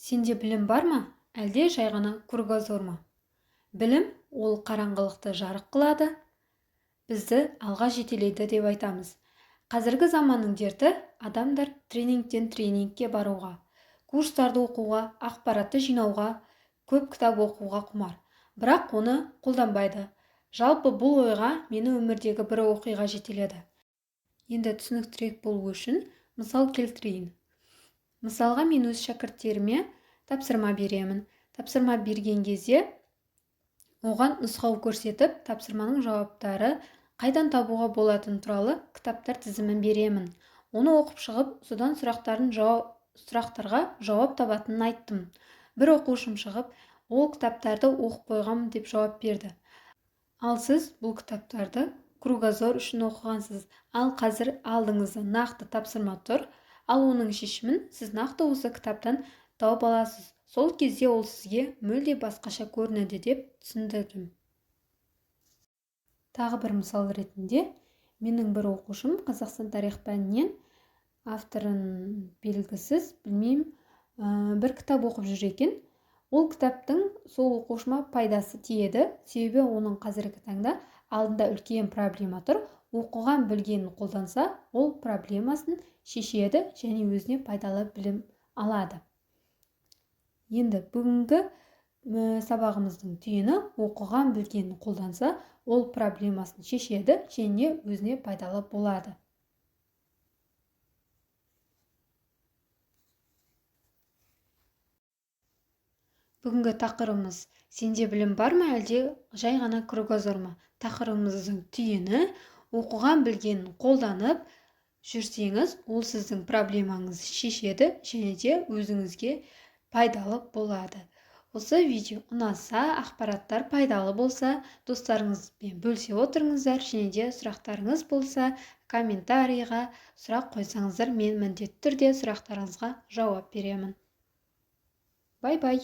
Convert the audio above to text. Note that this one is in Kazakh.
Сенде білім бар ма, әлде жай ғана кругозор ма? Білім ол қараңғылықты жарық қылады, бізді алға жетелейді деп айтамыз. Қазіргі заманның дерті адамдар тренингтен тренингке баруға, курстарды оқуға, ақпаратты жинауға, көп кітап оқуға құмар. Бірақ оны қолданбайды. Жалпы бұл ойға мені өмірдегі бір оқиға жетеледі. Енді түсініктірек болу үшін мысал келтірейін. Мысалға, мен өз шәкірттеріме тапсырма беремін. Тапсырма берген кезде оған нұсқау көрсетіп, тапсырманың жауаптары қайдан табуға болатыны туралы кітаптар тізімін беремін. Оны оқып шығып, содан сұрақтарға жауап табатынын айттым. Бір оқушым шығып, ол кітаптарды оқып қойғанмын деп жауап берді. Ал сіз бұл кітаптарды кругозор үшін оқығансыз. Ал қазір алдыңызда нақты тапсырма тұр, ал оның шешімін сіз нақты осы кітаптан тауып аласыз. Сол кезде ол сізге мүлде басқаша көрінеді деп түсіндірдім. Тағы бір мысал ретінде менің бір оқушым Қазақстан тарих пәнінен, авторын белгісіз, білмеймін, бір кітап оқып жүр екен. Ол кітаптың сол оқушыма пайдасы тиеді, себебі оның қазіргі таңда алдында үлкен проблема тұр. Оқыған білгенін қолданса, ол проблемасын шешеді және өзіне пайдалы білім алады. Енді бүгінгі сабағымыздың түйіні: оқыған білгенін қолданса, ол проблемасын шешеді және өзіне пайдалы болады. Бүгінгі тақырыбымыз: сенде білім бар ма, әлде жай ғана кругозор ма? Тақырыбымыздың түйіні: оқыған білгенін қолданып жүрсеңіз, ол сіздің проблемаңызды шешеді және де өзіңізге пайдалы болады. Осы видео ұнаса, ақпараттар пайдалы болса, достарыңызбен бөлісе отырыңыздар және де сұрақтарыңыз болса, комментарийға сұрақ қойсаңыздар, мен міндетті түрде сұрақтарыңызға жауап беремін. Бай-бай!